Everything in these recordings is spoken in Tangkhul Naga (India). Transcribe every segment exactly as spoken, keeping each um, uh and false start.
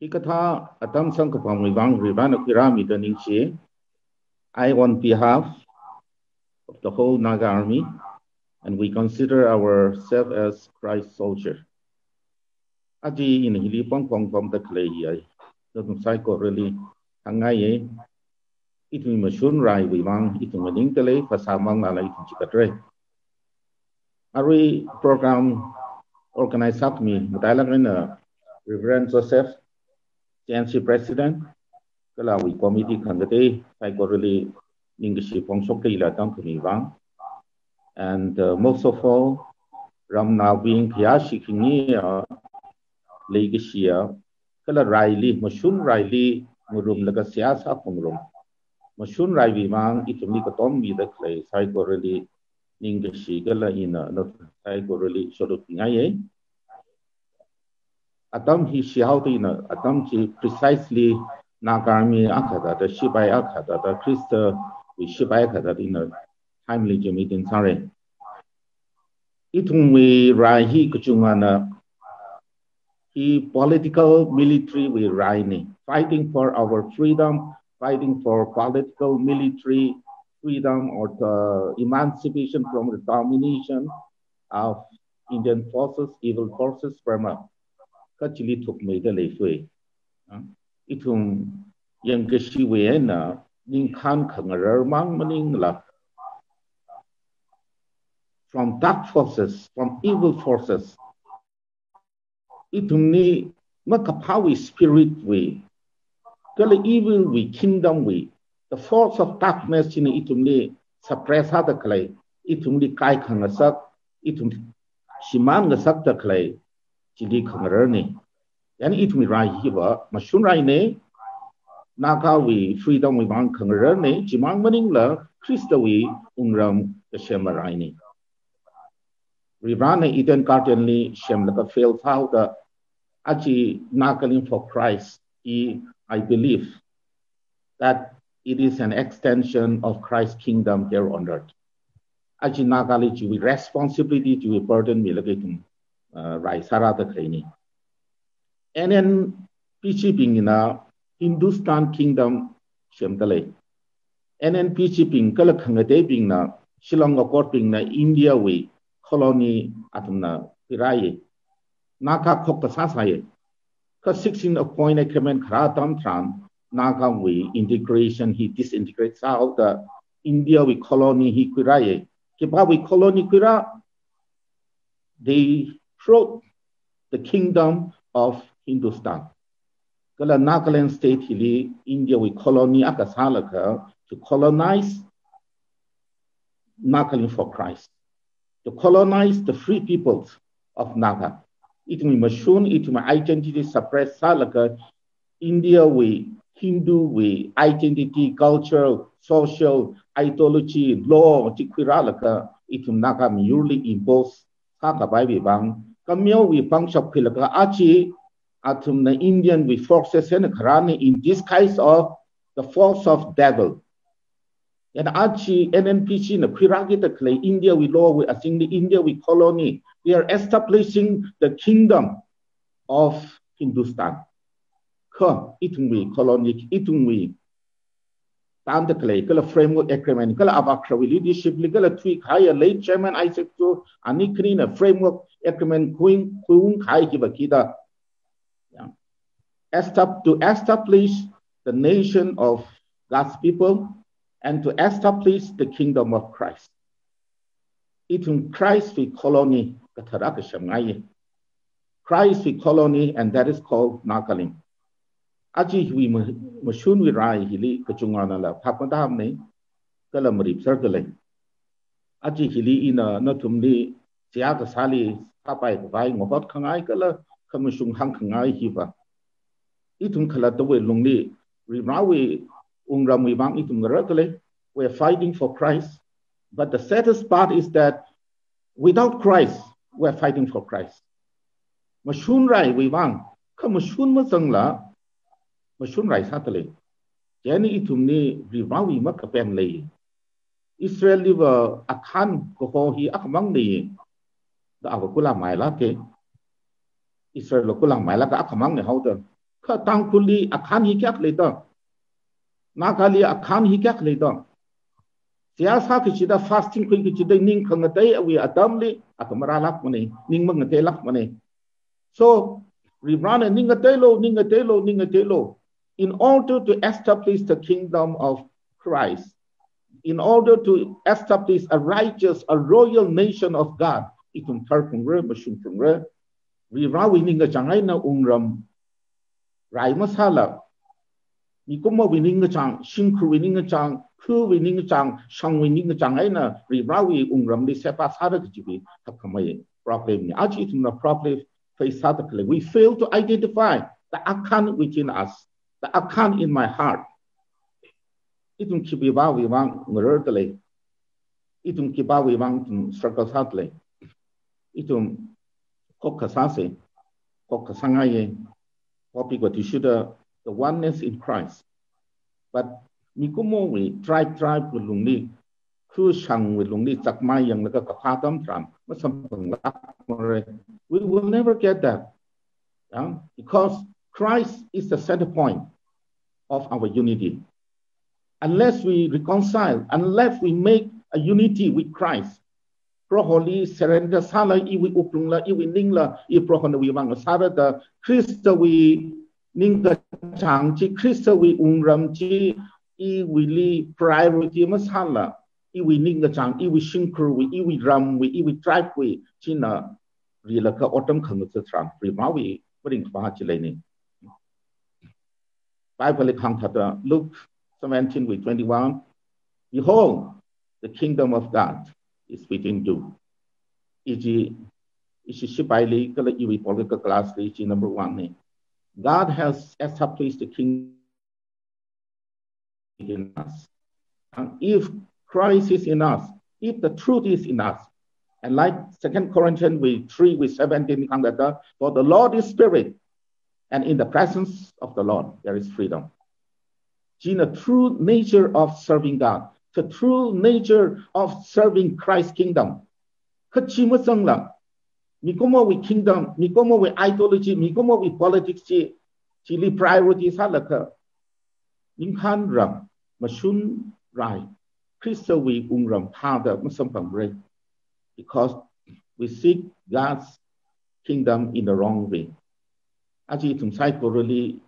Hikathā atam samkaphangwui vang Varivarana khuirāmida ningshi. I, on behalf of the whole Naga Army, and we consider ourselves as Christ soldier. Aja ina hili pangkhong pamda khalei hi ai, nathum saikorali hāngngaiye. Ithum mashun raiwui vang, ithum maningda lei, phasā manglala ithum chikatre. Arui program organize sākhami matailāk eina Reverend Joseph, C N C President, kala awui committee khangatei saikorali ningkashi phongshokda ila tamkhami vang. And, uh, most of all, ramnaobing khayāshi khangayi, uh, leikashiya, kala raili, mashun raili ngarumlaga seihā sākhangarum, mashun raiwui vang ithumli katom mida khalei saikorali ningkashi kala ina nathum saikorali saluti ngaiye. Atam hi shihaoda ina atam chi precisely Naga Army akha thāda, shipai akha thāda, Khristawui shipai akha thāda ina timely chi meeting sāre. Ithumwui rai hi kachungana hi political military wui raine. Fighting for our freedom, fighting for political military freedom or the emancipation from the domination of Indian forces, evil forces, Burma. Kachili thukmeida leifui. Ah, ithum yangkashiwui eina ningkhān khangarar mang maningla, from dark forces, from evil forces, ithumli makaphāwui spirit wui, kala evil wui kingdom wui, the force of darkness china ithumli suppress sāda khalei, ithumli kaikhangasak, ithum shimān ngasakda khalei, chili khangararne. Chieina ithumwui rai hiva mashun raine, Nagawui freedom wui vang khangararne, chimang maningla Khristawui wungram kasem raine. Varivarana Eden Garden li semlaga fail sāhaoda, aja Nagaland for Christ hi, I believe that it is an extension of Christ's kingdom here on earth. Aja Nagali chiwui responsibility, chiwui burden milaga ithum, uh, rai sārāda khaleine. N N P G bingna Hindustan Kingdom semda lei. N N P G bing kala khangateibingna, Shillong Accord bingna India wui colony athumna khuirāye. Naga khokkha sāsāye. Kha sixteen Point Agreement kharā atam tharan, Nagawui integration hi disintegrate sāhaoda India wui colony hi khuirāye. Khipāwui colony khuirā? They brought the kingdom of Hindustan. Kala Nagaland state hili India wui colony akha sālaga to colonize Nagaland for Christ, to colonize the free peoples of Naga. Ithumwui mashun, ithumwui identity suppress sālaga India wui, Hindu wui identity, culture, social, ideology, law chi khuirālaga ithum Naga miyurli impose sākhavaiwui vang, khameowui pangshap khuilaga aja athumna Indian wui forces eina kharāne in disguise of the force of devil. Chieina aja N N P G na khuirākida khalei India wui law wui azingli India wui colony, we are establishing the kingdom of Hindustan. Kha ithumwui colony, ithumwui tangda khalei kala framework agreement, kala avākharawui leadership li kala thuikahaiya late Chairman Isaac Cho, ani khanina framework agreement khuiung, khuiung kahai hiva kida, yeah, estab-, to establish the nation of God's people and to establish the kingdom of Christ. Ithum Christ wui colony kathara kasem ngaiye. Christ wui colony, and that is called Nagaland. Aja hiwui ma-, mashunwui rai hili kachungana la phap matamne, kala maripserda lei. Aja hili ina nathumli seihā kasāli sāpai khavai ngahot khangai kala khamashung hāng khangai hiva, ithum khalattawui lungli Varivarawui wungramwui vang ithum ngararda lei. We are fighting for Christ. But the saddest part is that without Christ, we are fighting for Christ. Mashun raiwui vang, kha mashun mazangla, mashun rai sāda lei. Chieina ithumli Varivarawui makapen lei. Israel liva Achan kaho hi akhamang lei. Da ava kula mailāke. Israel la kula mailāka akhamang ne haoda. Kha Tangkhulli akhan hi kayākha leida? Nagali akhan hi kayākha leida? Seihā sā kachida, fasting khui kachida, ning khangateiwui atamli akha marālākmana, ning mangateilākmana. So, Varivarana ning ngateilu, ning ngateilu, ning ngateilu, in order to establish the kingdom of Christ, in order to establish a righteous, a royal nation of God. Ithum tharphalungra, mashungphalungra. Varivarawui ningkachāng eina wungram rai masāla, mikumowui ningkachāng, shimkhurwui ningkachāng, khawui ningkachāng, shangwui ningkachāng eina Varivarawui wungramli seba sāra kajiwui thākhamei problem na. Aja ithumna problem face sāda khalei. We fail to identify the akhan within us, the akhan in my heart. Ithum khipāwui vang ngararda lei? Ithum khipāwui vang ithum struggle sāda lei? Ithum khokkha sāsa, khokkha sāngaiya. Topic va athishurda the oneness in Christ. But mikumowui tribe, tribe wui lungli, kha shangwui lungli chakmai yanglaga kaphā atam tharan masamphanglākmara. We will never get that. Yeah? Because Christ is the center point of our unity. Unless we reconcile, unless we make a unity with Christ, Proholi surrender sāla, iwui wuklungla, iwui ningla, i Prohonawui vang sāra da, Khristawui ningkachāng chi, Khristawui wungram chi iwuili priority masāla, iwui ningkachāng, iwui shimkhurwui, iwui ramwui, iwui tribewui china rilaga otram khangatha tharan, Varivarawui maringkaphā chi leina. Bible li kahāng thāda, Luke seventeen wui twenty-one, "Behold, the kingdom of God is within you." Ichi, ishi shipaili kala iwui political class li ichi number one na. God has established the kingdom in us. And if Christ is in us, if the truth is in us, and like Second Corinthians wui three wui seventeen kahāng thāda, "For the Lord is spirit, and in the presence of the Lord there is freedom." China true nature of serving God, the true nature of serving Christ kingdom. Kha chi mazangla, mikumowui kingdom, mikumowui ideology, mikumowui politics chi, chili priority sālaga, ningkhān ram, mashun rai, Khristawui wungram thāda masamphangra. Because we seek God's kingdom in the wrong way. Aja ithum saikorali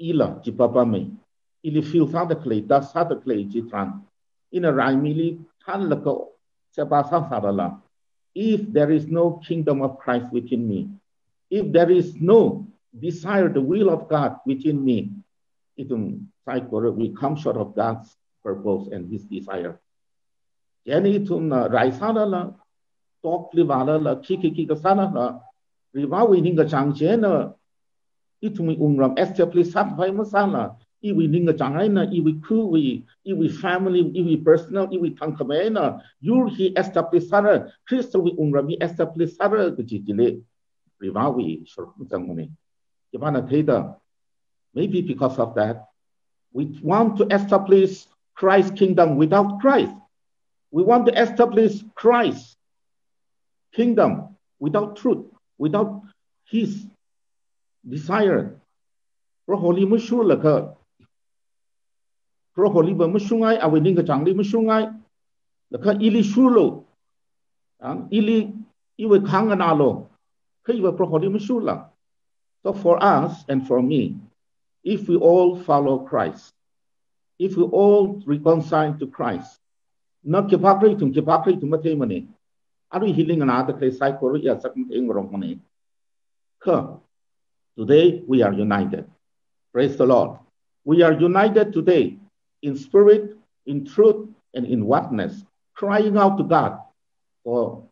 ila chi pāpāmei, ili feel sāda khalei, taste sāda khalei chi tharan, ina raimili thānlaga seba sāsālala, if there is no kingdom of Christ within me, if there is no desire, the will of God within me, ithum saikora, we come short of God's purpose and His desire. Chieina ithumna rai sālala, talk li vālala, khi khi khikha sālala, Varivarawui ningkachāng chieina ithumwui wungram establish sākhavai masāla, iwui ningkachāng eina, iwui khawui, iwui family, iwui personal, iwui thangkhamei eina yur hi establish sāra, Khristawui wungram hi establish sāra kaji chili Varivarawui shuruk mazangmana. Khipāna theida, maybe because of that, we want to establish Christ's kingdom without Christ. We want to establish Christ's kingdom without truth, without His desire. Proholi mashurlaga, Proholiva mashungngai, awui ningkachāngli mashungngai, laga ili shurlu, ang ili, iwui kahāng nganālu, kha iva Proholi mashurla. So for us and for me, if we all follow Christ, if we all reconcile to Christ, na khipākhala ithum, khipākhala ithum matheimana. Arui hili nganāda khalei saikora ya sak matheingarokmana. Kha, today we are united. Praise the Lord. We are united today in spirit, in truth, and in oneness, crying out to God for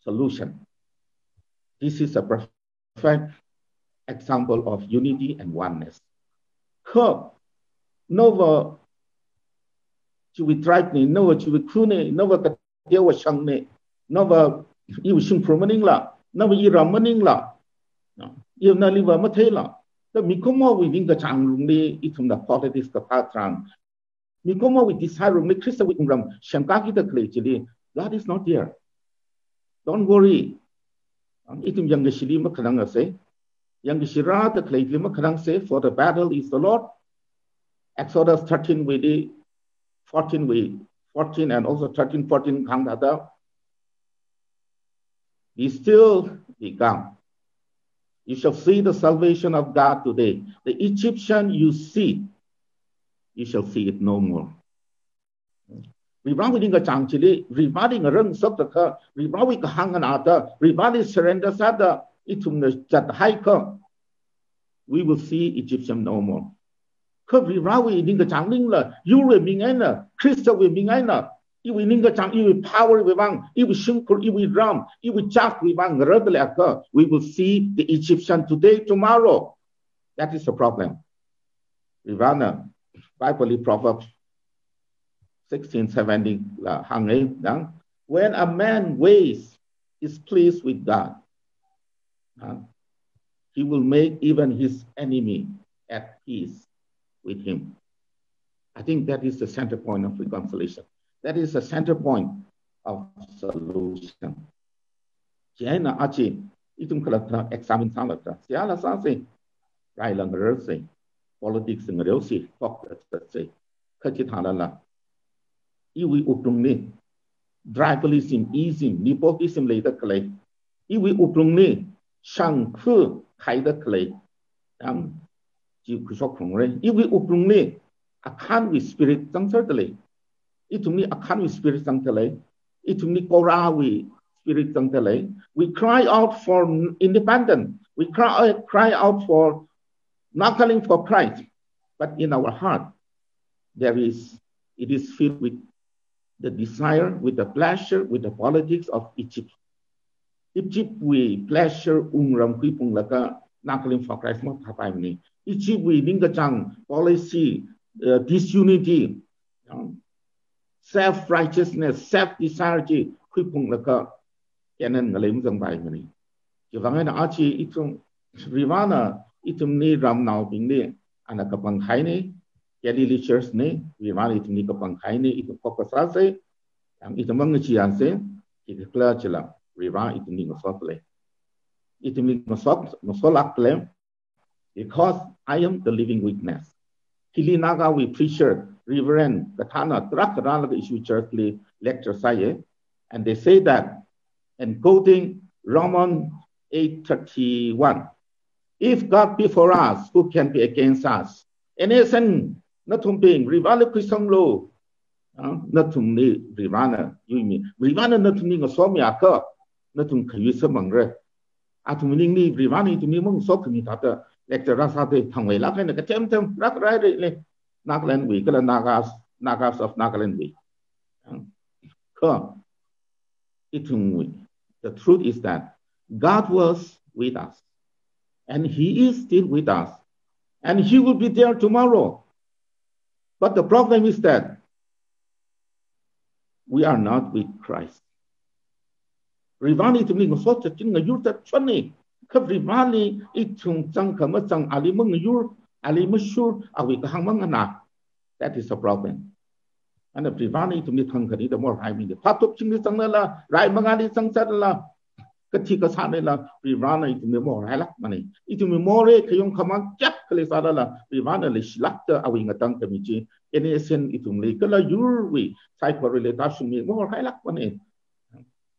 solution. This is a perfect example of unity and oneness. Kha, nava chiwui tribe na, nava chiwui kha na, nava kateowa shang na, nava iwui shimkhur maningla, nava iram maningla, no, ina naliva matheila, da mikumowui ningkachāng lungli ithumna politics kaphā tharan, mikumowui desire lungli Khristawui wungram semkakida khalei chili, God is not there. Don't worry. Ang ithum yangkashili makhanang ase. Yangkashira da khalei lima khanang se, for the battle is the Lord. Exodus thirteen wui di, fourteen wui, fourteen and also thirteen fourteen kahāng thāda, "Be still, be calm. You shall see the salvation of God today. The Egyptian you see, you shall see it no more." Varivarawui ningkachāng chili, Varivarali ngarān sāda kha, Varivarawui kahāng nganāda, Varivarali surrender sāda, ithumna zathai kha, we will see Egyptian no more. Kha Varivarawui ningkachāng maningla, yurwui ming eina, Khristawui ming eina, iwui ningkachāng, iwui power wui vang, iwui shimkhur, iwui ram, iwui chak wui vang ngarāda leiakha, we will see the Egyptian today, tomorrow. That is the problem. Varivarana, Bible li Proverbs sixteen seventeen la hānga, "When a man ways is pleased with God, uh, he will make even his enemy at peace with him." I think that is the center point of reconciliation. That is the center point of solution. Chieina aja, ithum khalatta examine sālatta, seihā la sāsa, rai la ngararsa, politics ngareosa, focus sāsa, kha chithālala, iwui wuklungli tribalism, ism, nepotism leida khalei, iwui wuklungli shangkhu khaida khalei, yam chi khuishok khrungra. Iwui wuklungli Achanwui spirit zangserda lei. Ithumli Achanwui spirit zangda lei. Ithumli Korahwui spirit zangda lei. We cry out for independence. We cry, cry out for Nagaland for Christ. But in our heart, there is, it is filled with the desire, with the pleasure, with the politics of Egypt. Egyptwui pleasure wungram khuiphunglaga Nagaland for Christ maphāpaimana. Egyptwui ningkachāng, policy, uh, disunity, you know, self-righteousness, self-desire chi khuiphunglaga Canaan ngalei mazangpaimana. Chivang eina aja ithum, Varivarana ithumli ramnaobingli ana kapanghaina, Galilee Church na, Varivarana ithumli kapanghaina, ithum focus sāsa, yam ithum mangacheeaisa, khikhala chila, Varivara ithumli ngasotda lei. Ithumli ngasot, ngasotlākda lei, because I am the living witness. Hili Nagawui preacher, Reverend, kathāna tarākha rālaga issue church li lecture sāya, and they say that, and quoting Romans eight thirty-one, "If God be for us, who can be against us?" N S N, nathumbing, Varivarali khuisanglu. Ah, nathumli Varivarana yuimi. Varivarana nathumli ngasomiakha, nathum khayui samphangra. Athum ningli Varivarana ithumli mangasokhami thāda lecture rāsāda thangmeilāk eina kathem them rākharāra lei. Nagalandwui, kala Nagas, Nagas of Nagalandwui. Ah, kha ithumwui. The truth is that God was with us, and He is still with us, and He will be there tomorrow. But the problem is that we are not with Christ. Varivarana ithumli ngasot zatchin ngayur zatchonna, kha Varivarali ithum zangkha mazang, ali mangayur, ali mashur, awui kahāng manganā. That is the problem. Ana Varivarana ithumli thangkha nida morhaimida. Phatop chingli zanglala, rai mangāli zangzatlala, kathi kasānala, Varivarana ithumli morhailākmana. Ithumli morei khayong khamang kayākha leisālala, Varivarana leishilākda awui ngatangkhami chi, N S N ithumli, kala yurwui saikorali tāshungmi morhailākmana.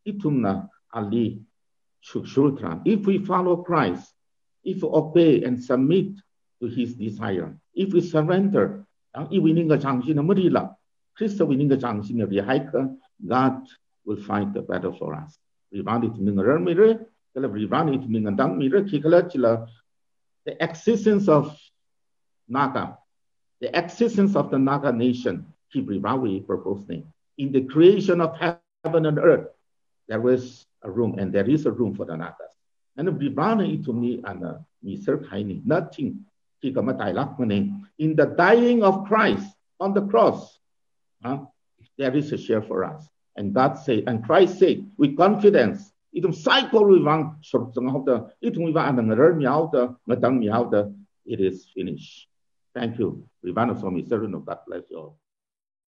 Ithumna ali shukshur tharan, if we follow Christ, if we obey and submit to His desire, if we surrender, ah, iwui ningkachāng china marila, Khristawui ningkachāng china rihaikha, God will fight the battle for us. Varivarana ithumli ngararmira, kala Varivarana ithumli ngatangmira, khikhala chila, the existence of Naga, the existence of the Naga nation, hi Varivarawui purpose na. In the creation of heaven and earth, there was a room, and there is a room for the Nagas. And Varivarana ithumli ana miserhaina, nothing, khikha matailākmana. In the dying of Christ on the cross, huh, there is a share for us. And God said, and Christ said, with confidence, ithum saikorawui vang soruk zanghaoda, ithumwui vang ana ngararmihaoda, ngatangmihaoda, "It is finished." Thank you. Varivarana somi serranu. God bless you all.